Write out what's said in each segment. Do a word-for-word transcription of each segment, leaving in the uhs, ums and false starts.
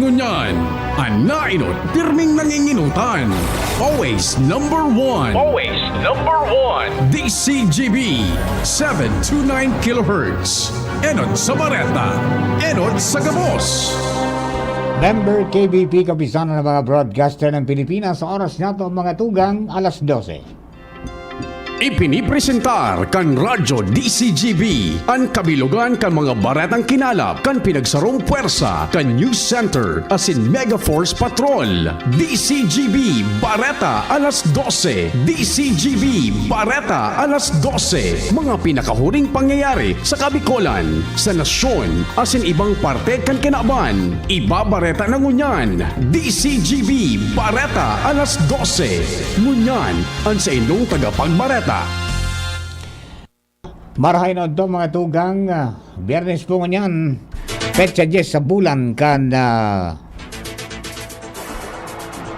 Ngunyan, an naenot, pirming nanginginutan. Always number one. Always number one. D C G B, seven two nine kilohertz. Enot sa bareta, enot sa gabos. Member K B P, Kapisanan ng mga Broadcaster ng Pilipinas, sa oras na to, mga tugang, alas dose. Ipinipresentar kan Radyo D C G B an kabilugan kan mga baretang kinalap kan pinagsarong pwersa kan News Center asin Mega Force Patrol. D C G B Bareta alas dose. D C G B Bareta alas dose. Mga pinakahuring pangyayari sa Kabikolan, sa nasyon, asin ibang parte kan kinaban. Ibabareta na ngunyan. D C G B Bareta alas dose. Ngunyan, an saindong tagapagbareta. Marahay na odto, mga tugang, ah, Biyernes po ngunyan, petsa dyes sa bulan kan, ah,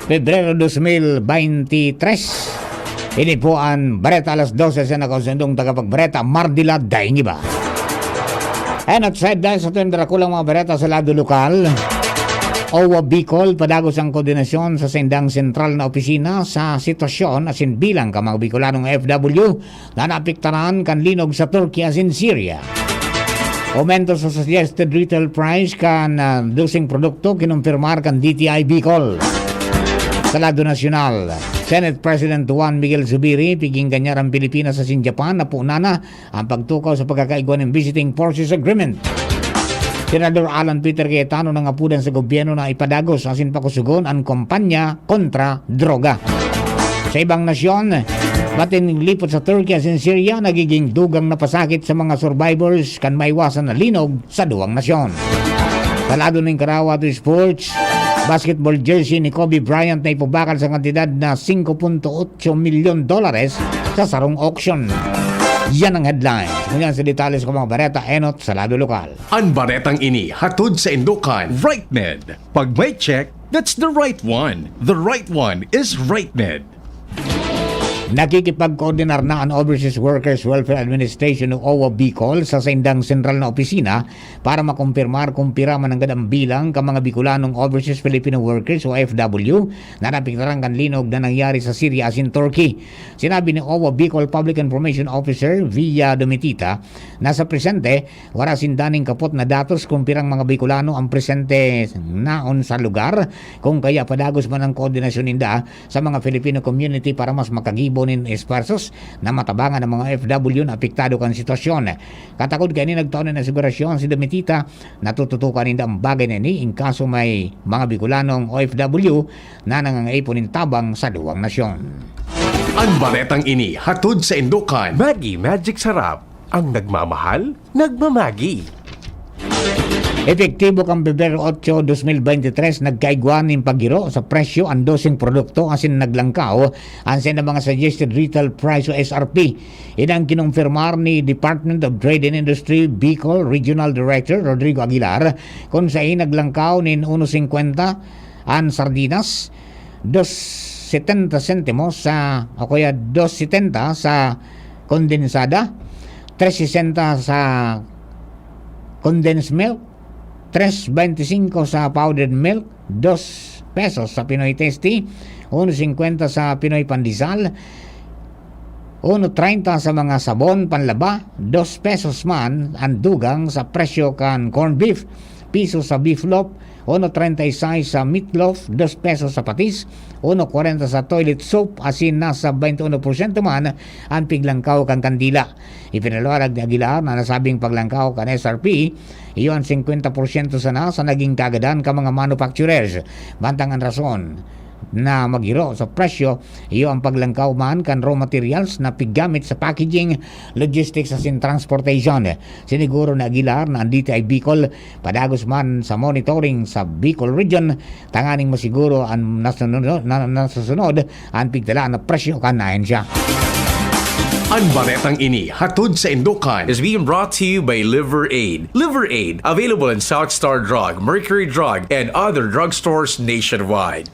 Pebrero dos mil beintitres. Ini po an Bareta alas dose sa nakausundong tagapagbareta, Mardila Daingiba. And outside dahil sa aton darakulang mga bareta sa lado lokal, OWWA Bicol, padagos ang koordinasyon sa saindang sentral na opisina sa sitwasyon asin bilang kan mga Bicolanong O F W na naapektaran kan linog sa Turkey asin Syria. Aumento sa suggested retail price kan, ah, doseng produkto kinumpirmar kan D T I Bicol. Sa lado nasyonal, Senate President Juan Miguel Zubiri, piginggan niya ang Pilipinas asin Japan na punan na ang pagtukaw sa pagkakaigwa nin Visiting Forces Agreement. Senador Alan Peter Cayetano nangapodan sa gobyerno na ipadagos asin pakusugon an kampanya kontra droga. Sa ibang nasyon, matinlipot sa Turkey asin Syria, nagiging dugang na pasakit sa mga survivors kan maiwasan na linog sa duwang nasyon. Sa lado nin Karawa to Sports, basketball jersey ni Kobe Bryant na ipabakal sa kantidad na singko punto otso milyon dolares sa sarong auction. Yan ang headlines. Ngunyan sa detalye sa mga bareta, enot sa lado lokal. An baretang ini hatod saindo kan RightMed. Pag may check, that's the right one. The right one is RightMed. Nakikipagkoordinar na an Overseas Workers Welfare Administration o OWWA Bicol sa saindang sentral na opisina para makumpirmar kung pira man nanggad ang bilang kan mga Bicolanong overseas Filipino workers o O F W na naapektaran kan linog na nangyari sa Syria asin Turkey. Sinabi ni OWWA Bicol Public Information Officer Via Domitita na sa presente, wara sinda nin kapot na datos kung pirang mga Bicolano ang presente naon sa lugar, kung kaya padagos man ang koordinasyon ninda sa mga Filipino community para mas makagibo nin esfuerzos na matabangan ang mga O F W na apektado kan sitwasyon. Katakod kaini, nagtao nin asegurasyon si Domitita na tututukan ninda ang bagay na ini in kaso may mga Bicolanong O F W na nangangaipon nin tabang sa duwang nasyon. An baretang ini hatod saindo kan Maggi Magic Sarap, ang nagmamahal, nagmamagi. Epektibo kan Pebrero otso, dos mil beintitres, nagkaigwa nin paghiro sa presyo an doseng produkto asin naglangkaw an saindang mga suggested retail price o S R P. Ini ang kinumpirmar ni Department of Trade and Industry Bicol Regional Director Rodrigo Aguilar, kun saen naglangkaw nin uno singkwenta an sardinas, dos setenta sentimos sa, o kaya dos setenta sa kondensada, tres sesenta sa condensed milk, tres veinticinco sa powdered milk, dos pesos sa Pinoy Tasty, uno singkwenta sa Pinoy Pandesal, uno treinta sa mga sabon panlaba, dos pesos man an dugang sa presyo kan corned beef, piso sa beef loaf, uno treinta y seis sa meat loaf, dos pesos sa patis, uno kwarenta sa toilet soap, asin nasa bainti uno porsyento man an piglangkaw kan kandila. Ipinaluarag ni Aguilar na nasabing paglangkaw kan S R P, iyo an singkwenta porsyento sana sa naging kaagadan kan mga manufacturers. Mantang an rason na maghiro sa presyo, iyo ang paglangkaw man kan raw materials na piggamit sa packaging, logistics asin transportation. Siniguro ni Aguilar na ang D T I Bicol padagos man sa monitoring sa Bicol Region tanganing masiguro an nasunod, na, nasusunod an pigtalaan na presyo kan ahensya. An baretang ini hatod saindo kan is being brought to you by Liver Aid. Liver Aid, available in South Star Drug, Mercury Drug, and other drugstores nationwide.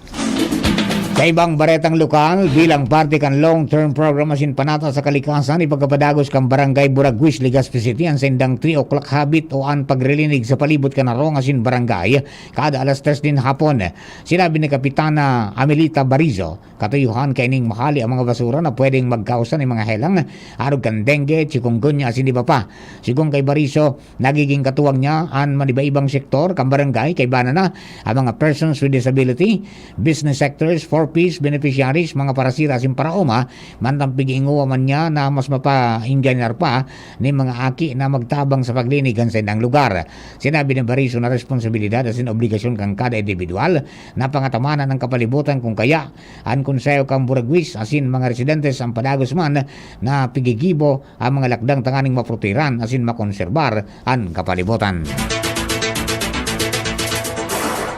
Sa ibang baretang lokal, bilang parte kan long-term program asin panata sa kalikasan, ipagkapadagos kan Barangay Buraguis, Legazpi City, an saindang three o'clock habit o an paglilinig sa palibot kan harong asin barangay kada alas tres nin hapon. Sinabi ni Kapitana Amelita Barizo, katuyohan kaining mahali ang mga basura na pwedeng magkausa nin mga helang, arog kan dengue, chikungunya asin iba pa. Sigon kay Barizo, nagiging katuwang niya an maniba-ibang sektor kan barangay, kaiba na na ang mga persons with disability, business sectors, four Ps beneficiaries, mga parasira asin paraoma, mantang pig-iingowa man niya na mas mapaingganar pa nin mga aki na magtabang sa paglinig kan saindang lugar. Sinabi ni Barizo na responsibilidad asin obligasyon kan kada indibidwal na pangatamanan ang kapalibutan, kun kaya an Konseho kan Buraguis asin mga residentes an padagos man na pigigibo ang mga lakdang tanganing maprotehiran asin makonserbar an kapalibutan.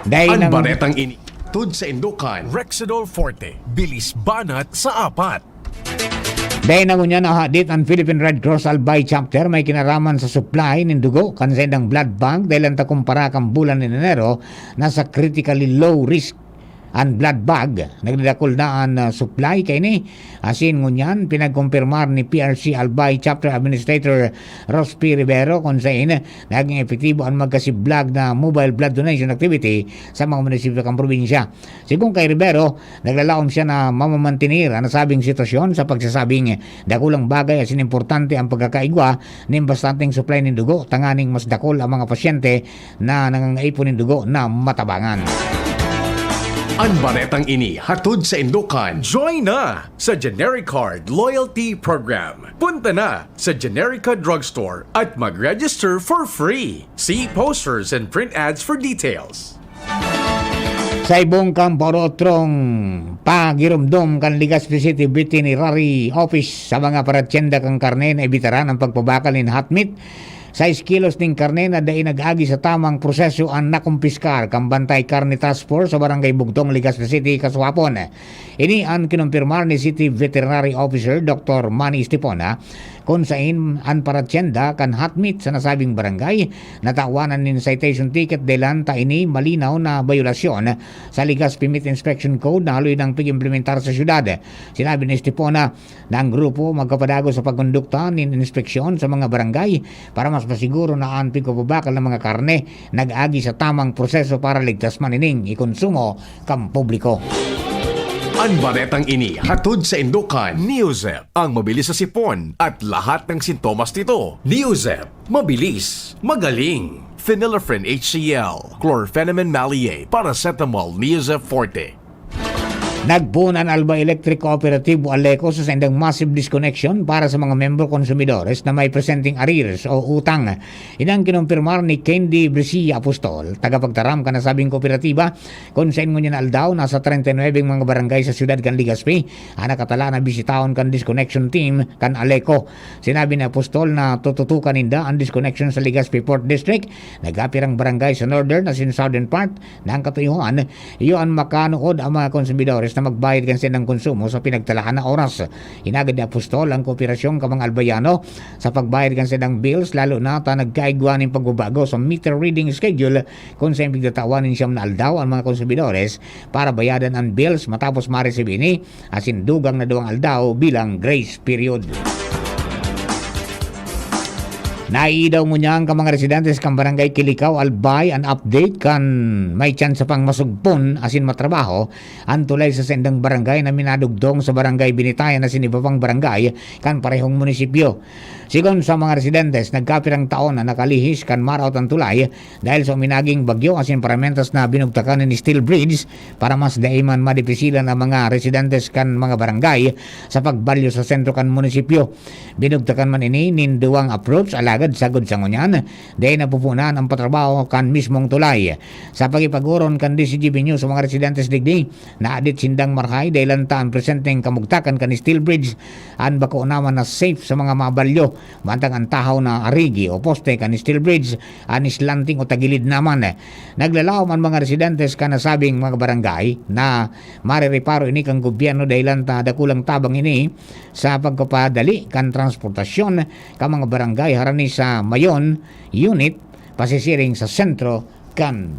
Dai An nang baretang ini, tud sa Indukan. Rexidol Forte, bilis banat sa apat. Dai na ngunyan nahadit an Philippine Red Cross Albay Chapter may kinaraman sa supply nin dugo kan saindang blood bank, dahil an ta kumpara kan bulan nin Enero, nasa critically low risk an blood bank. Nagdadakul na an, ah, supply kaini. Asin ngunyan, pinagkumpirmar ni P R C Albay Chapter Administrator Rospi Rivero kung sain naging epektibo an magkasiblag na mobile blood donation activity sa mga munisipyo kan probinsya. Sigon kay Rivero, naglalaom siya na mamamantener an nasabing sitwasyon sa pagsasabing dakulang bagay asin importante ang pagkakaigwa nin bastanteng supply nin dugo tanganing mas dakul ang mga pasyente na nangangaipo nin dugo na matabangan. An baretang ini hatod sa Indukan. Join na sa Genericard Loyalty Program. Punta na sa Generica Drugstore at mag-register for free. See posters and print ads for details. Sa ibong kan Porotrong pagiromdom kan Legazpi City Veterinary Office sa mga paratyenda kan karne na ebitaran ang pagpabakal nin hot meat sa iskilos nin karne na dai nag-agi sa tamang proseso an nakumpiskar kan Bantay Karne Task Force sa Barangay Bugtong, Legazpi City, kasuhapon. Ini an kinumpirmar ni City Veterinary Officer Doktor Manny Estipona, kun sain an paratyenda kan hot meat sa nasabing barangay natawanan nin citation ticket dahil ta ini malinaw na bayolasyon sa Legazpi Meat Inspection Code na haloy nang pig-implementar sa syudad. Sinabi ni Estipona na ang grupo magkapadagos sa pagkondukta nin inspeksyon sa mga barangay para mas masiguro na an pigpapabakal na mga karne nag-agi sa tamang proseso para ligtas man ining ikonsumo kan publiko. An baretang ini hatod sa Indukan. Neozep, ang mabilis sa sipon at lahat ng sintomas nito. Neozep, mabilis, magaling. Phenylephrine H C L, chlorphenamine maleate, paracetamol, Neozep Forte. Nagpoon an Albay Electric Cooperative o ALECO sa saindang massive disconnection para sa mga miyembro konsumidores na may presenteng arrears o utang. Ini an kinumpirmar ni Candy Brisilla Apostol, tagapagtaram kan nasabing kooperatiba, kun sain ngunyan na aldaw nasa treinta y nueve mga barangay sa siyudad kan Legazpi an nakatala na bisitahon kan disconnection team kan ALECO. Sinabi ni Apostol na tututukan ninda an disconnection sa Legazpi Port District, nagapirang barangay sa northern asin southern part na an katuyohan, iyo an makanood ang mga konsumidores na magbayad kan saindang konsumo sa pinagtalaan na oras. Inagad ni Apostol ang kooperasyon kan mga Albayano sa pagbayad kan saindang bills, lalo na ta nagkaigwa nin pagbabago sa meter reading schedule, kun sain pigtatawan nin siyam na aldaw ang mga konsumidores para bayadan an bills matapos ma-receive ini, asin dugang na duwang aldaw bilang grace period. Naiidaw ngunyan kan mga residentes kan Barangay Kilikaw, Albay, an update kan may tsansa pang masugpon asin matrabaho an tulay sa saindang barangay na minadugdong sa Barangay Binitayan asin iba pang barangay kan parehong munisipyo. Sigon sa mga residentes, nagkapirang taon na nakalihis kan maraot an tulay dahil sa uminaging bagyo asin paramentas na binugtakan nin steel bridge para mas dai man madipisilan ang mga residentes kan mga barangay sa pagbalyo sa sentro kan munisipyo. Binugtakan man ini nin duwang approach, alagad sagkod sa ngunyan, dai napupunan ang patrabaho kan mismong tulay. Sa pakipag-oron kan D C G B News sa mga residentes digdi, naadit sindang marahay dahil ta an presenteng kamugtakan kan steel bridge an bako naman na safe sa mga mabalyo, mantang an tahaw na arigi o poste kan steel bridge an slanting o tagilid naman. Naglalaom an mga residentes kan nasabing mga barangay na marereparo ini kan gobyerno dahil ta dakulang tabang ini sa pagpapadali kan transportasyon kan mga barangay harani sa Mayon Unit, pasisiring sa sentro kan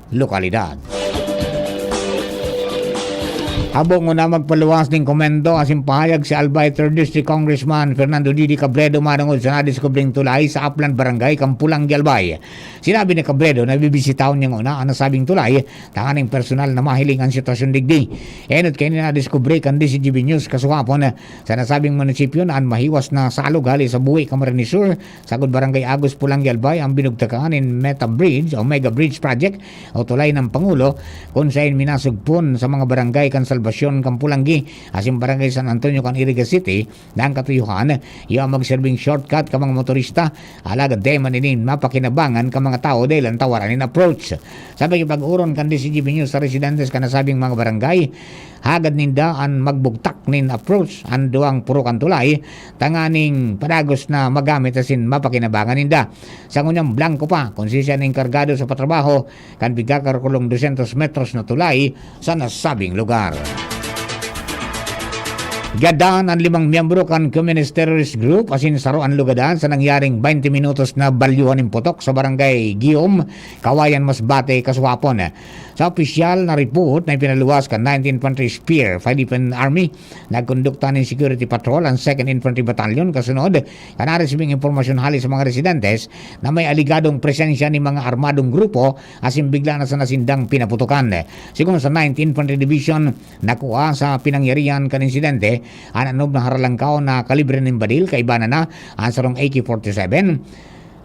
lokalidad. Habo nguna magpaluwas nin komento asin pahayag si Albay Third District Congressman Fernando Didi Cabredo manongod sa nadiskubreng tulay sa Aplan Barangay, Kampulanggi, Albay. Sinabi ni Cabredo na bibisitahon niya nguna an nasabing tulay tanganing personal na mahiling an sitwasyon digdi. Enot kaini nadiskubre kan D Z G B News kasuhapon sa nasabing munisipyo na an mahiwas na salog hali sa Buhi, Camarines Sur, sagod Barangay Agus, Pulanggi, Albay, ang binugtakan nin Meta Bridge o Mega Bridge Project o Tulay ng Pangulo, kun saen minasugpon sa mga barangay kan Salvacion, Kampulanggi, asin Barangay San Antonio kan Iriga City, na ang katuyuhan, iyo ang magserbing shortcut ka mga motorista, alagad dai man ini mapakinabangan ka mga tawo dahil an tawaran nin approach. Sa pakipag-oron kan D Z G B News sa residentes kan nasabing mga barangay, hagad ninda an magbugtak nin approach an duwang purokan tulay tanganing padagos na magamit asin mapakinabangan ninda. Sa ngunyan, blangko pa kun siisay an enkargado sa patrabaho kan pigkakarukulong dosyentos metros na tulay sa nasabing lugar. Gadan an limang miyembro kan Communist Terrorist Group asin saro an lugadan sa nangyaring baynte minutos na balyuhan nin putok sa Barangay Guillaume, Kawayan, Masbate, kasuhapon. Sa opisyal na report na ipinaluwas kan Ninth Infantry Spear Philippine Army, nagkondukta nin security patrol an Second Infantry Battalion kasunod kan naresibing impormasyon hali sa mga residentes na may aligadong presensya nin mga armadong grupo asin bigla na sana sindang pinaputokan. Sigon sa Ninth Infantry Division, nakua sa pinangyarihan kan insidente an anob na haralangkaw na kalibre nin badil, kaiba na na an sarong A K forty-seven,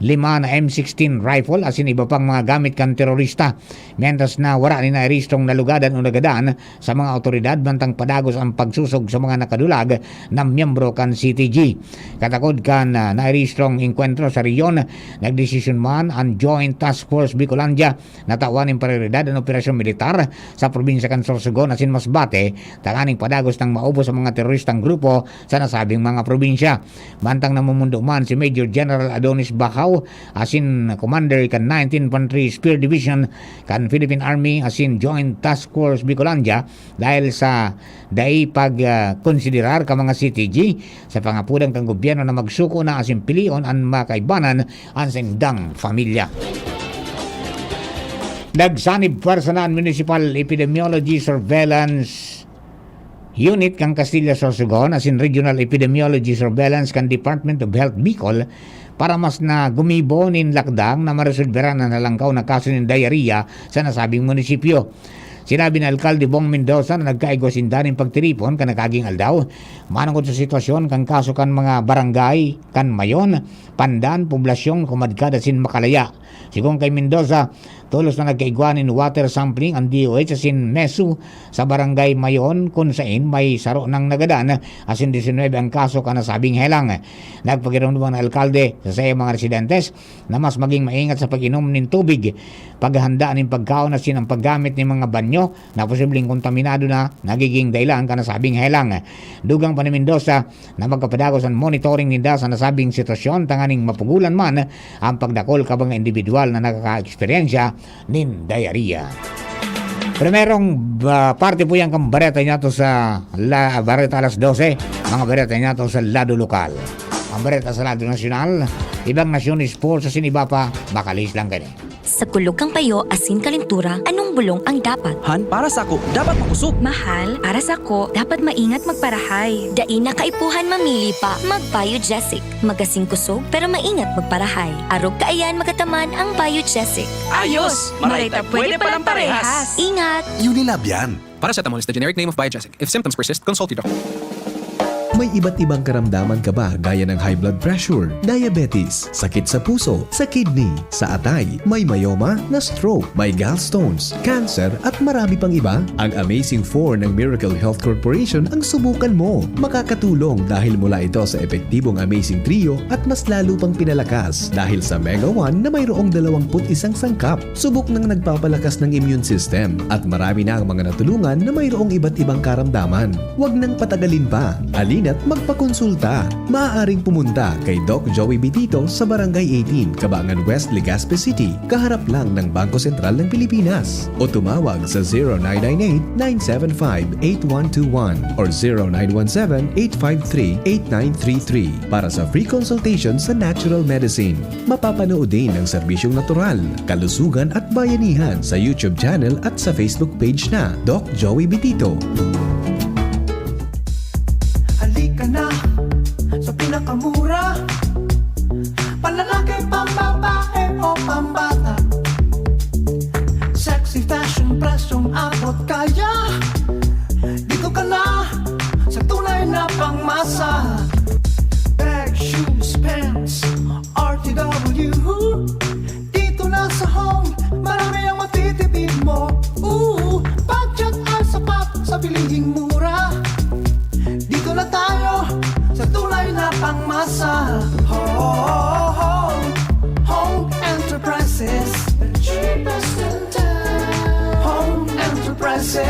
lima na M sixteen rifle asin iba pang mga gamit kan terorista, mientras na wara nin nairehistrong nalugadan o nagadan sa mga awtoridad mantang padagos ang pagsosog sa mga nakadulag na miyembro kan C T G. Katakod kan, ah, nairehistrong engkwentro sa rehiyon, nagdesisyon man an Joint Task Force Bicolandia na tawan nin prayoridad an operasyon militar sa probinsya kan Sorsogon asin Masbate tanganing padagos nang maubos ang mga teroristang grupo sa nasabing mga probinsya. Mantang namumundo man si Major General Adonis Bahaw, asin commander kan Ninth Infantry Spear Division kan Philippine Army asin Joint Task Force Bicolandia, dahil sa dai pag, ah, konsiderar kan mga C T G sa pangapodan kan gobyerno na magsuko na asin pilion an makaibanan an saindang pamilya. Nagsanib pwersa na an Municipal Epidemiology Surveillance Unit kan Castilla Sorsogon asin Regional Epidemiology Surveillance kan Department of Health Bicol para mas na gumibo nin lakdang na maresolberan an halangkaw na kaso nin diarrhea sa nasabing munisipyo. Sinabi ni Alkalde Bong Mendoza na nagkaigwa sinda nin pagtiripon kan nagkaaging aldaw manongod sa sitwasyon kan kaso kan mga barangay kan Mayon, Pandan, Poblacion, Comadcad asin Macalaya. Sigon kay Mendoza, tolos na nagkaigwa nin water sampling an D O H asin MESU sa Barangay Mayon, kun sain may saro nang nagadan asin disinuyebe ang kaso kan nasabing helang. Nagpagiromdom an alkalde sa saiyang mga residentes na mas maging maingat sa pag-inom nin tubig, paghahanda nin pagkaon asin ang paggamit nin mga banyo na posibleng kontaminado na nagiging dahilan kan nasabing helang. Dugang pa ni Mendoza na magkapadagos an monitoring ninda sa nasabing sitwasyon tanganing mapugolan man ang pagdakol kan mga indibidwal na nakakaeksperyensya nin diarrhea. Primerong, ah, parte po yan kan bareta niya to sa la, bareta alas dose, mga bareta niya to sa lado lokal. Ang bareta sa lado nasyonal, ibang nasyon, sports, asin iba pa, makalihis lang kaini. Sa kulog kan payo asin kalentura, anong bulong ang dapat? Han, para sako, dapat makosog. Mahal, para sako, dapat maingat magparahay. Dai na kaipuhan mamili pa, mag-Biogesic. Magasin kosog, pero maingat magparahay. Arog kaiyan magataman ang Biogesic. Ayos! Maray ta pwede palang parehas. Ingat! Unilab yan. Paracetamol is the generic name of Biogesic. If symptoms persist, consult your doctor. May iba't ibang karamdaman ka ba, gaya ng high blood pressure, diabetes, sakit sa puso, sa kidney, sa atay, may myoma, na-stroke, may gallstones, cancer, at marami pang iba? Ang Amazing Four ng Miracle Health Corporation ang subukan mo. Makakatulong dahil mula ito sa epektibong Amazing Trio at mas lalo pang pinalakas dahil sa Mega One na mayroong dalawampu't isang sangkap. Subok nang nagpapalakas ng immune system at marami na ang mga natulungan na mayroong iba't ibang karamdaman. Huwag nang patagalin pa. Halina at magpakonsulta. Maaaring pumunta kay Doc Joey Bitito sa Barangay eighteen, Cabangan West, Legazpi City, kaharap lang ng Bangko Sentral ng Pilipinas. O tumawag sa zero nine nine eight, nine seven five, eight one two one or zero nine one seven, eight five three, eight nine three three para sa free consultation sa natural medicine. Mapapanood din ang serbisyong natural, kalusugan at bayanihan sa YouTube channel at sa Facebook page na Doc Joey Bitito. Halika na sa pinakamura, panlalaki, pambabae o pambata. Sexy fashion, presyong abot kaya. Dito ka na sa tunay na pangmasa. Bag, shoes, pants, R T W. Dito na sa Home, marami ang matitipid mo. Ooh, budget ay sapat sa bilihing mura. Dito na tayo sa tunay na pangmasa. Home, Home Enterprises, the cheapest in town. Home Enterprises.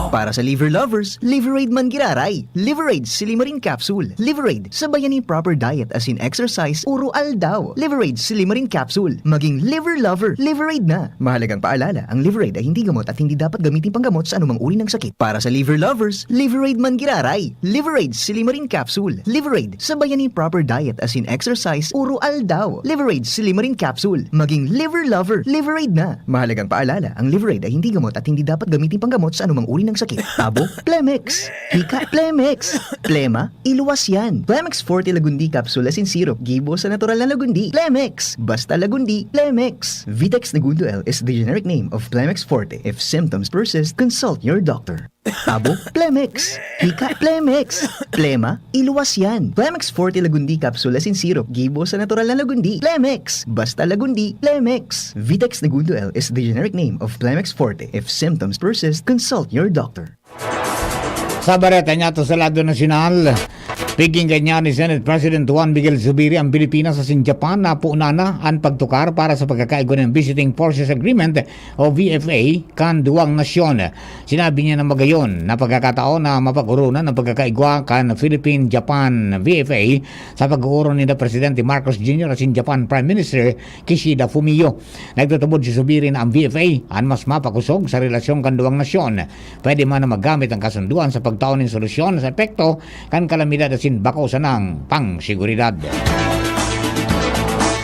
Para sa liver lovers, Liveraid man giraray. Liveraid Silimarin Capsule. Liveraid, sabayan ni proper diet as in exercise, uro aldaw. Liveraid Silimarin Capsule. Maging liver lover, Liveraid na. Mahalagang paalala, ang Liveraid ay hindi gamot at hindi dapat gamitin panggamot sa anumang uri ng sakit. Para sa liver lovers, Liveraid man giraray. Liveraid Silimarin Capsule. Liveraid, sabayan ni proper diet as in exercise, uro aldaw. Liveraid Silimarin Capsule. Maging liver lover, Liveraid na. Mahalagang paalala, ang Liveraid ay hindi gamot at hindi dapat gamitin panggamot sa anumang uri ng sakit. Tabo, Plemex. Hika, Plemex. Plema, iluwas yan. Plemex Forte Lagundi Capsule as in syrup, gibo sa natural na Lagundi. Plemex. Basta Lagundi, Plemex. Vitex Negundo L is the generic name of Plemex Forte. If symptoms persist, consult your doctor. Tabo, Plemex. Hika, Plemex. Plema, iluwas yan. Plemex Forte Lagundi Capsule as in syrup, gibo sa natural na Lagundi. Plemex. Basta Lagundi, Plemex. Vitex Negundo L is the generic name of Plemex Forte. If symptoms persist, consult your doctor. Sa bareta niya to sa lado nasyonal, piginggan niya ni Senate President Juan Miguel Zubiri ang Pilipinas asin Japan na punan na an pagtukar para sa pagkakaigwa nin Visiting Forces Agreement o V F A kan duwang nasyon. Sinabi niya na magayon na pagkakataon na mapag-oronan ang pagkakaigwa kan Philippine-Japan V F A sa pag-oorong ninda Presidente Marcos Junior asin Japan Prime Minister Kishida Fumio. Nagtutubod si Zubiri na ang V F A an mas mapakosog sa relasyon kan duwang nasyon. Pwede man na magamit ang kasunduan sa pagtao nin solusyon sa epekto kan kalamidad asin bako sanang pangsiguridad.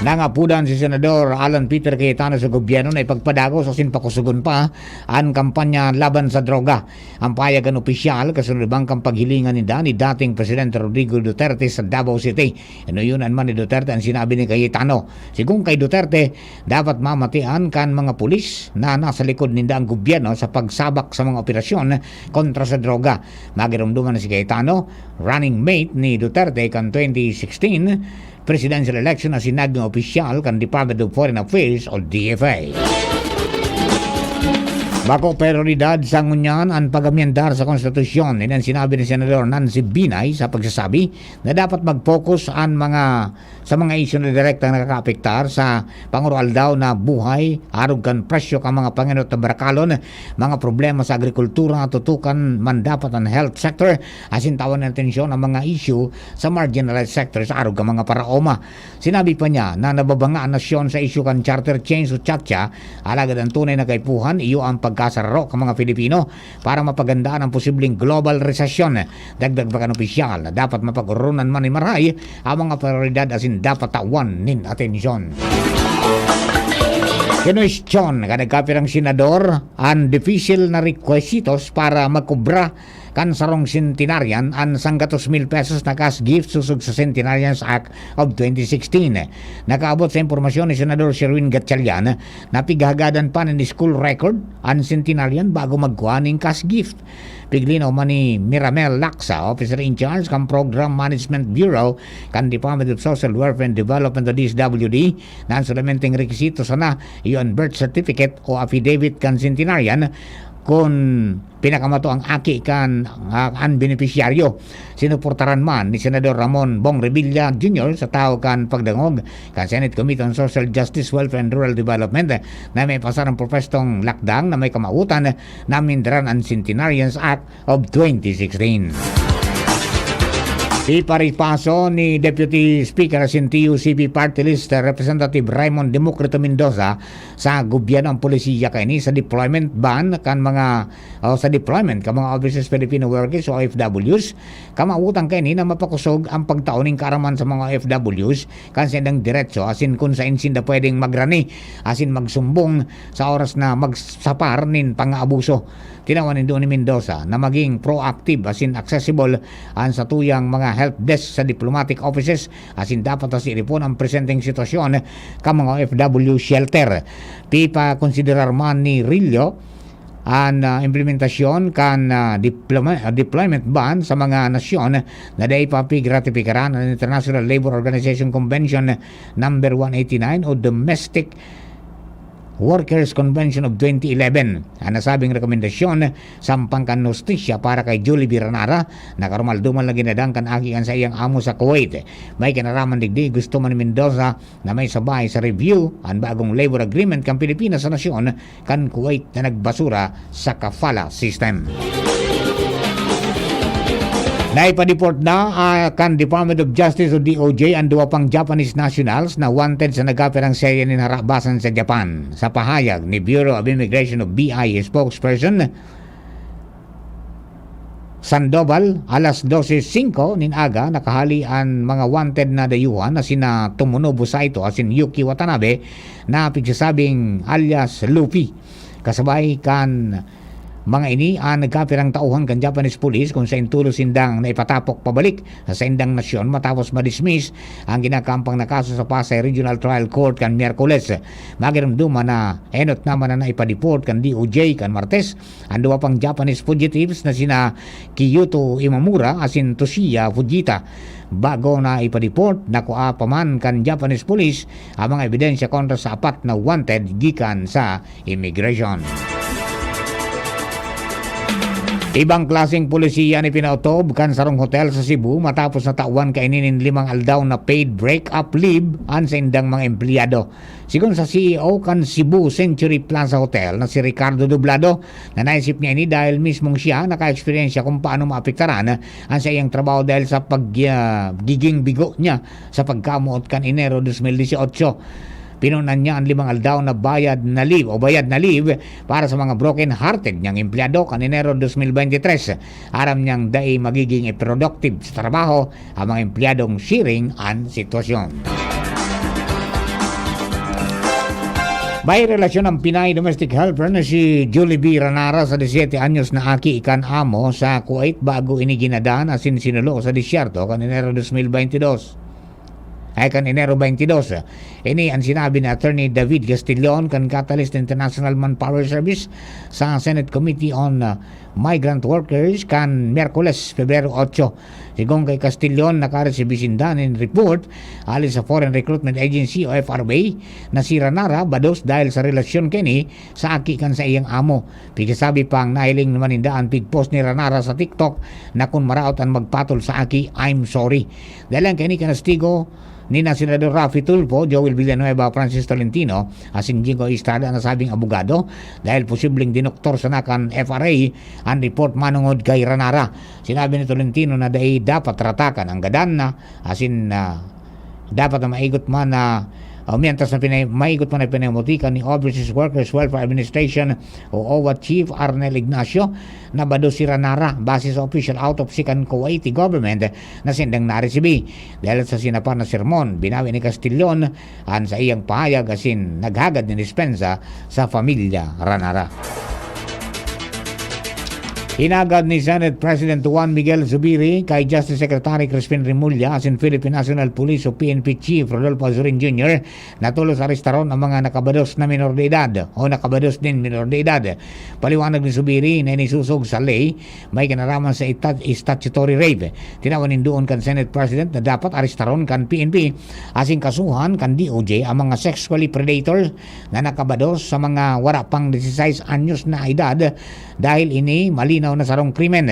Nangapodan si Senador Alan Peter Cayetano sa gobyerno na ipagpadagos asin pakusogon pa an kampanya laban sa droga. An pahayag kan opisyal kasunod man kan paghilingan ninda ni dating Presidente Rodrigo Duterte sa Davao City. Inoyonan man ni Duterte an sinabi ni Cayetano. Sigon kay Duterte, dapat mamatian kan mga pulis na nasa likod ninda ang gobyerno sa pagsabak sa mga operasyon kontra sa droga. Magiromdoman na si Cayetano, running mate ni Duterte kan twenty sixteen presidential election asin naging opisyal kan Department of Foreign Affairs o D F A. Bako prioridad sa ngunyan an pag-amyendar sa konstitusyon. Ini an sinabi ni Senador Nancy Binay sa pagsasabi na dapat mag-focus an mga, sa mga isyu na direktang nakakaapektar sa pangoroaldaw na buhay, arog kan presyo kan mga pangenot na barakalon, mga problema sa agrikultura, tutukan man dapat an health sector, asin tawan nin atensyon ang mga isyu sa marginalized sectors, arog kan mga paraoma. Sinabi pa niya na nababanga an nasyon sa isyu kan charter change o CHACHA, alagad an tunay na kaipuhan iyo an pagkasararo kan mga Filipino para mapagandaan ang posibleng global resesyon. Dagdag pa kan opisyal na dapat mapag-oronan man nin marahay ang mga prioridad asin dapat tawan nin atensyon. Kinwestiyon kan nagkapirang senador an dipisil na rekwisitos para magkobra kan sarong centenarian an sanggatos mil pesos na cash gift sosog sa Centenarians Act of twenty sixteen. Nakaabot sa impormasyon ni Senador Sherwin Gatchalian na pighagadan pa nin school record an centenarian bago magkua nin cash gift. Piglinaw man ni Miramel Laksa, Officer in Charge kan Program Management Bureau kan Department of Social Welfare and Development o D S W D, na an solamenteng rekisito sana iyo an birth certificate o affidavit kan centenarian kun pinakamato ang aki kan, ah, an benepisyaryo. Sinuportaran man ni Senador Ramon Bong Revilla Junior sa tahaw kan pagdangog kan Senate Committee on Social Justice, Welfare and Rural Development na may pasar ang propwestong lakdang na may kamawotan na amyendaran an Centenarians Act of twenty sixteen. Iparipaso ni Deputy Speaker asin T U C P Party List Representative Raymond Democrito Mendoza sa gobyerno ang polisiya kaini sa deployment ban kan mga, o sa deployment kan mga overseas Filipino workers o O F Ws. Kamawotan kaini na mapakosog ang pagtao nin kaaraman sa mga O F Ws kan saindang diretso asin kun saen sinda pwedeng magrani asin magsumbong sa oras na magsapar nin pangaabuso. Tinawan nindo ni Mendoza na maging proactive asin accessible an satuyang mga help desk sa diplomatic offices asin dapat na siiripon ang presenteng sitwasyon kan mga O F W shelter. Pipakonsiderar man ni Rillo an, ah, implementasyon kan, ah, diploma-, ah, deployment ban sa mga nasyon na dai pa pigratipikaran an International Labour Organization Convention number one eighty-nine o Domestic Workers Convention of twenty eleven. An nasabing rekomendasyon sampang kan hustisya para kay Julie Biranara, nakarumal-dumal na ginadan kan aki kan saiyang amo sa Kuwait. May kinaraman digdi, gusto man ni Mendoza na may sabay sa review an bagong labor agreement kan Pilipinas sa nasyon kan Kuwait na nagbasura sa kafala system. Naipa-deport na, ah, kan Department of Justice o D O J an duwa pang Japanese nationals na wanted sa nagkapirang serye nin harabasan sa Japan. Sa pahayag ni Bureau of Immigration o B I spokesperson Sandoval, alas dose singko nin aga, nakahali an mga wanted na dayuhan na sina Tomonobu Saito asin Yuki Watanabe na pigsasabing alias Luffy. Kasabay kan mga ini an nagkapirang tauhan kan Japanese police kun saen tolos sindang naipatapok pabalik sa saindang nasyon matapos ma-dismiss ang kinakampang na kaso sa Pasay Regional Trial Court kan Miyerkules. Magiromdoman na enot naman na naipa-deport kan D O J kan Martes an duwa pang Japanese fugitives na sina Kiyuto Imamura asin Toshiya Fujita. Bago na ipa-deport, nakua pa man kan Japanese police ang mga ebidensya kontra sa apat na wanted gikan sa immigration. Ibang klaseng polisiya an ipinaotob kan sarong hotel sa Cebu matapos natawan kaini nin limang aldaw na paid break-up leave an saindang mga empleyado. Sigon sa C E O kan Cebu Century Plaza Hotel na si Ricardo Doblado, na naisip niya ini dahil mismong siya naka-eksperyensya kung paano maapektaran an saiyang trabaho dahil sa pag-, ah, giging bigo niya sa pagkamoot kan Enero dos mil dieciocho. Pinunan niya an limang aldaw na bayad na leave o bayad na leave para sa mga broken-hearted niyang empleyado kan Enero dos mil bente tres. Aram niyang dai magiging productive sa trabaho ang mga empleyadong siring an sitwasyon. May relasyon ang Pinay domestic helper na si Julie B Ranara sa disiyete anyos na aki kan amo sa Kuwait bago ini ginadan asin sinulo sa disyerto kan Enero dos mil bente dos. Ay, kan Enero bente dos. Ini an sinabi ni Attorney David Castillon kan Catalyst International Manpower Service sa Senate Committee on, uh, Migrant Workers kan Miyerkules, Pebrero otso. Sigon kay Castillon, nakaresibi sinda nin report hali sa Foreign Recruitment Agency o F R A na si Ranara bados dahil sa relasyon kaini sa aki kan saiyang amo. Pigkasabi pang nahiling naman ninda an pig-post ni Ranara sa TikTok na kun maraot an magpatol sa aki, "I'm sorry." Dalang kaini kanastigo ni na Senador Raffy Tulfo, Joel Villanueva, Francis Tolentino, asin Jingo Estrada na sabing abogado dahil posibleng dinoktor sana kan F R A an report manongod kay Ranara. Sinabi ni Tolentino na dai dapat ratakan ang gadan na asin, ah, dapat na maigot man na, ah, mientras na pinay-, maigot man na pinamutikan ni Overseas Workers Welfare Administration o OWWA Chief Arnel Ignacio na bados si Ranara base sa official autopsy kan Kuwaiti government na sindang naresibi. Dahil sa sinapar na sermon, binawi ni Castillon an saiyang pahayag asin naghagad nin dispensa sa pamilya Ranara. Hinagad ni Senate President Juan Miguel Zubiri kay Justice Secretary Crispin Remulla asin Philippine National Police o P N P Chief Rodolfo Azurin Junior na tolos arestaron ang mga nakabados na minor de edad o nakabados nin minor de edad. Paliwanag ni Zubiri na inisosog sa ley may kinaraman sa ita-, statutory rape. Tinawan nindoon kan Senate President na dapat arestaron kan P N P asin kasuhan kan D O J ang mga sexually predators na nakabados sa mga wara pang dieciséis anyos na edad dahil ini mali na sarong krimen.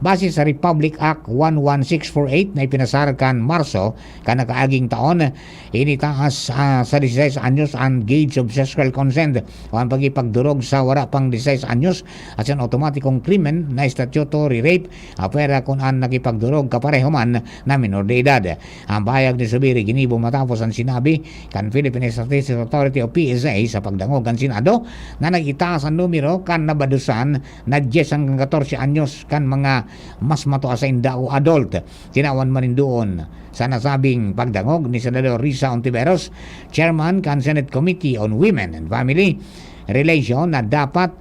Base sa Republic Act one one six four eight na ipinasar kan Marso kan nakaaging taon, initaas, ah, sa dieciséis anyos an age of sexual consent o an pagipagdurog sa wara pang dieciséis anyos asin automatikong krimen na statutory rape, apwera kun an nakipagdurog kapareho man na minor de edad. Ang pahayag ni Zubiri ginibo matapos an sinabi kan Philippine Statistics Authority o P S A sa pagdangog kan Senado na nag-itaas an numero kan nabadusan na dyes hanggang katorse anyos kan mga mas matua sainda o adult. Tinawan man nin duon sa nasabing pagdangog ni Senador Risa Ontiveros, chairman kan Senate Committee on Women and Family Relation, na dapat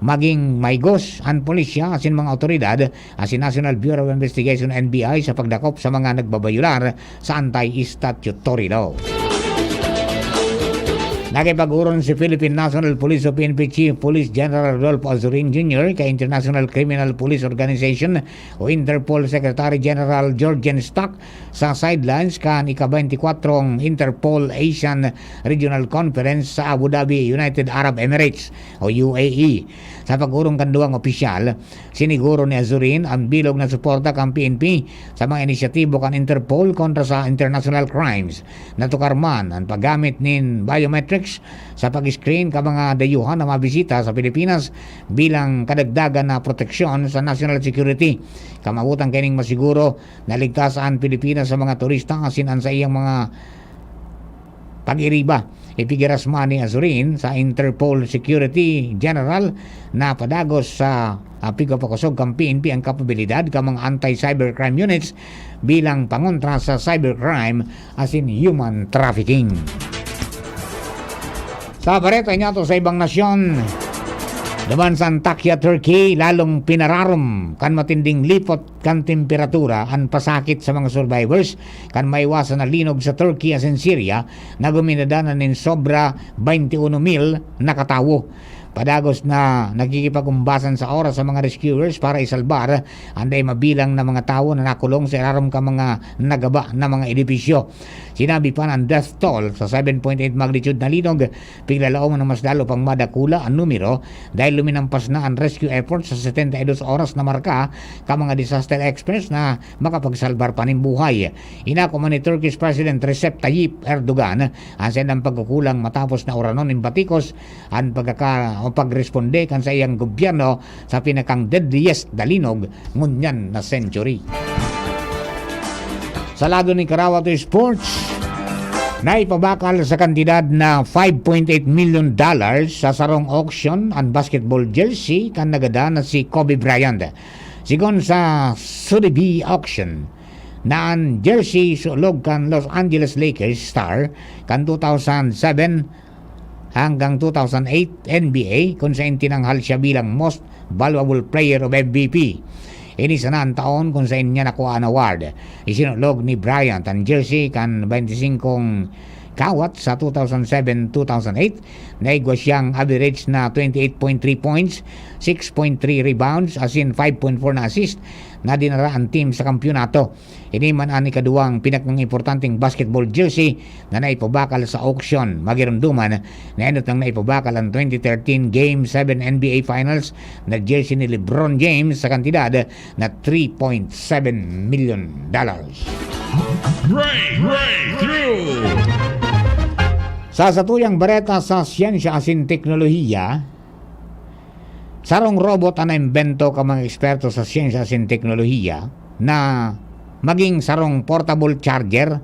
magin mahigos an pulisya asin mga awtoridad asin National Bureau of Investigation, N B I, sa pagdakop sa mga nagbabayolar sa anti-statutory law. Nakipag-uron si Philippine National Police o P N P Chief Police General Rodolfo Azurin Junior kay International Criminal Police Organization o Interpol Secretary General Georgian Stock sa sidelines kan ika-baynti kwatro Interpol Asian Regional Conference sa Abu Dhabi, United Arab Emirates o U A E. Sa pag-orong kan duwang opisyal, siniguro ni Azurin ang bilog na suporta kan P N P sa mga inisyatibo kan Interpol kontra sa international crimes. Natukar man ang paggamit nin biometrics sa pag-screen kan mga dayuhan na mabisita sa Pilipinas bilang kadagdagan na proteksyon sa national security. Kamawotan kaining masiguro na ligtas an Pilipinas sa mga turista asin an saiyang mga pag-iriba. Ipigiras man ni Azurin sa Interpol Security General na padagos sa, ah, pigpapakosog kan P N P ang kapabilidad kan mga anti-cybercrime units bilang pangontra sa cybercrime asin human trafficking. Sa bareta nyato sa ibang nasyon, duman sa Antakya, Turkey, lalong pinararom kan matinding lipot kan temperatura an pasakit sa mga survivors kan maiwasan na linog sa Turkey asin Syria na guminadanan nin sobra baynti uno mil na katawo. Padagos na nakikipag-umbasan sa oras sa mga rescuers para isalbar an dai mabilang na mga tawo na nakulong sa irarom kan mga nagaba na mga edipisyo. Sinabi pa na an death toll sa seven point eight magnitude na linog, piglalaom na mas lalo pang madakula an numero dahil luminampas na an rescue effort sa setenta y dos oras na marka kan mga disaster experts na makapagsalbar pa nin buhay. Inako man ni Turkish President Recep Tayyip Erdogan ang saindang pagkukulang matapos na uranon nin batikos an pagkaka-, o pagresponde kan saiyang gobyerno sa pinakang deadliest na linog ngunyan na century. Sa lado ni Karawa to Sports, naipabakal sa kantidad na five point eight million dollars sa sarong auction an basketball jersey kan nagadan na si Kobe Bryant. Sigon sa Sotheby's Auction, na an jersey sulog kan Los Angeles Lakers star kan two thousand seven hanggang two thousand eight N B A, kun saen tinanghal siya bilang Most Valuable Player of M V P. Ini sana an taon kun saen niya nakuha an award. Isinulog ni Bryant an jersey kan baynti singkong kawat sa two thousand seven two thousand eight. Naigwa siyang average na twenty-eight point three points, six point three rebounds, asin five point four na assist na dinara an team sa kampiyonato. Ini man an ikaduwang pinakang importanteng basketball jersey na naipabakal sa auction. Magirunduman na enot nang naipabakal an twenty thirteen Game seven N B A Finals na jersey ni LeBron James sa kantidad na three point seven million dollars. Break, breakthrough! Sa satuyang bareta sa siyensya asin teknolohiya, sarong robot an naimbento kan mga eksperto sa siyensya asin teknolohiya na maging sarong portable charger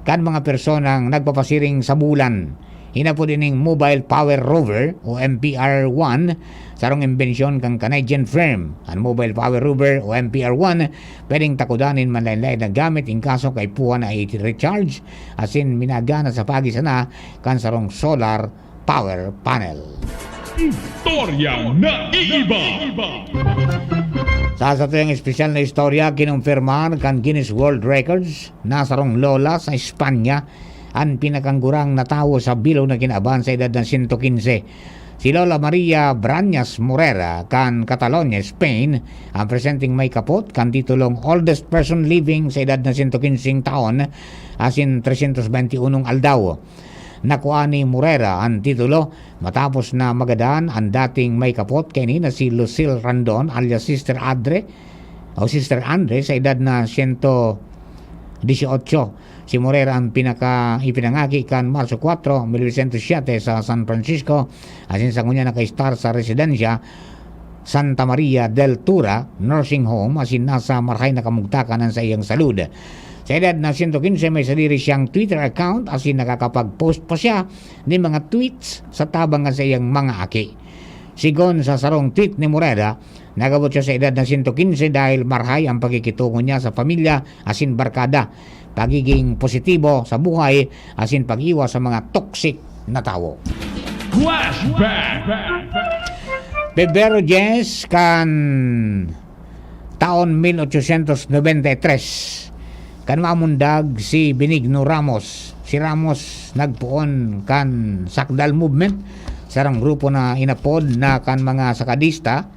kan mga personang nagpapasiring sa bulan. Inapod ining Mobile Power Rover o M P R one, sarong imbensyon kan Canadian firm. An Mobile Power Rover o M P R one pwedeng takodan nin manlaen-laen na gamit in kaso kaipuhan na i-recharge asin minagana sa pagi sana kan sarong solar power panel. Istoryang naiiba. Sa satuyang espesyal na istorya, kinumpirmar kan Guinness World Records na sarong lola sa Espanya an pinakagurang na tawo sa bilog na kinaban sa edad na sento kinse. Si Lola Maria Brañas Morera kan Catalonia, Spain, ang presenteng may kapot kan titulong oldest person living sa edad na sento kinseng taon asin tresyentos baynti unong aldaw. Nakua ni Morera an titulo matapos na magadan an dating may kapot kaini na si Lucille Randon alias Sister Adre o Sister Andre sa edad na siyento disyotso. Si Morera ang pinaka-, ipinangaki kan Marso kwatro, mil nobesyentos siyete sa San Francisco, asin sa ngunyan nakaistar sa residensya Santa Maria del Tura Nursing Home asin nasa marahay na kamugtakan an saiyang salud. Sa edad na siyento kinse, may sadiri siyang Twitter account asin nakakapag-post pa siya nin mga tweets sa tabang kan saiyang mga aki. Sigon sa sarong tweet ni Morera, nagabot siya sa edad na siyento kinse dahil marahay ang pakikitogon niya sa pamilya asin barkada, pagiging positibo sa buhay asin pag-iwas sa mga toxic na tawo. Flashback! Pebrero dyes kan taon mil ochosyentos nobenta y tres, kan mamundag si Benigno Ramos. Si Ramos nagpoon kan Sakdal Movement, sarong grupo na inapod na kan mga sakadista,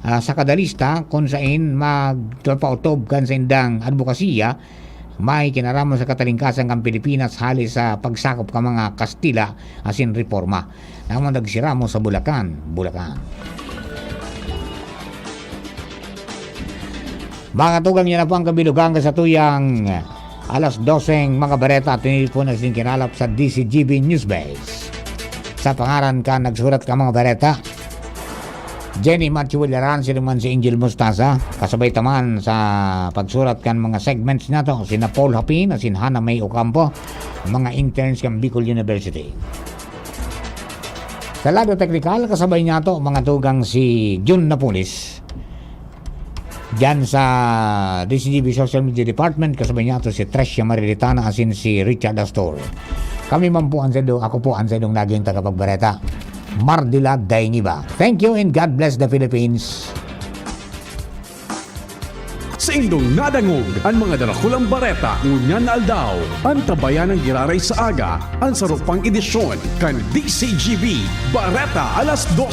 ah, sakadalista, kun sain magpaotob kan saindang adbokasiya, may kinaraman sa katalingkasan kan Pilipinas hali sa pagsakop kan mga Kastila asin reforma. Namundag si Ramos sa Bulacan, Bulacan. Mga tugang, yan na po ang kabilugan kan satuyang alas doseng mga bareta at tinipon asin kinalap sa D C G B Newsbase. Sa pangaran kan nagsurat kan mga bareta, Jenny Machu Villaran, siring man si Angel Mostaza, kasabay ta man sa pagsurat kan mga segments niyato, sina Paul Hapin asin Hana May Ocampo, mga interns kan Bicol University. Sa lado teknikal, kasabay niyato, mga tugang, si Jun Napoles. Diyan sa D C G B Social Media Department, kasabay niyato si Tricia Marilitana asin si Richard Astor. Kami man po ang saindo, ako po ang saindong naging tagapagbareta, Mardila Daingiba. Thank you and God bless the Philippines. Saindong nadangog an mga darakulang bareta ngunyan na aldaw. Antabayan an giraray sa aga, an saro pang edisyon kan D C G B Bareta alas dos.